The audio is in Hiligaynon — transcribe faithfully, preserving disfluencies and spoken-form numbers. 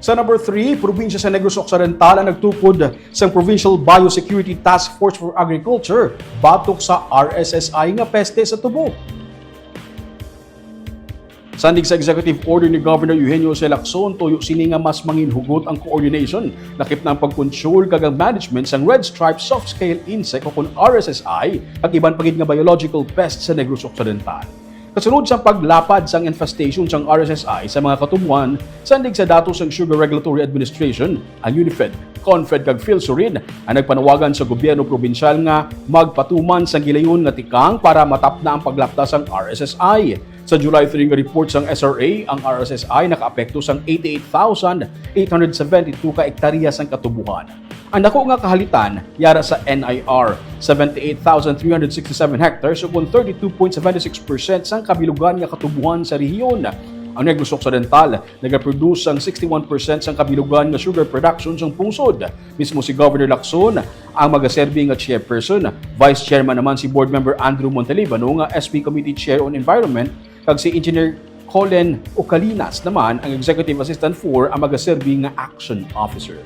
Sa number three, probinsya sa Negros Occidental ang nagtukod sang Provincial Biosecurity Task Force for Agriculture batok sa R S S I nga peste sa tubo. Sandig sa executive order ni Governor Eugenio Jose Lacson, tuyo sini nga mas manginhugot ang coordination, lakip na ang pag-control kag ang management sang red stripe soft scale insect o kon R S S I kag iban pa gid nga biological pest sa Negros Occidental. Kasunod sang paglapad sang infestation sang R S S I sa mga katubuhan, sandig sa datos sang Sugar Regulatory Administration, ang UNIFED, CONFED kag PhilSurin ang nagpanawagan sa gobyerno probinsyal nga magpatuman sang gilayon nga tikang para matapna ang paglapta sang R S S I. Sa July three nga report sang S R A, ang R S S I nakaapekto sang eighty-eight thousand eight hundred seventy-two ka ektarya sang katubuhan. Ang dako nga kahalitan yara sa N I R, seventy-eight thousand three hundred sixty-seven hectares, o kon thirty-two point seven six percent sang kabilugan nga katubuhan sa rehiyon. Ang Negros Occidental nagaproduce sang sixty-one percent sang kabilugan nga sugar production sang pungsod. Mismo si Governor Lacson ang magaserbi nga chairperson. Vice chairman naman si Board Member Andrew Montalibano nga S P Committee Chair on Environment, kag si Engineer Colin Ocalinas naman ang Executive Assistant four ang magaserbi nga Action Officer.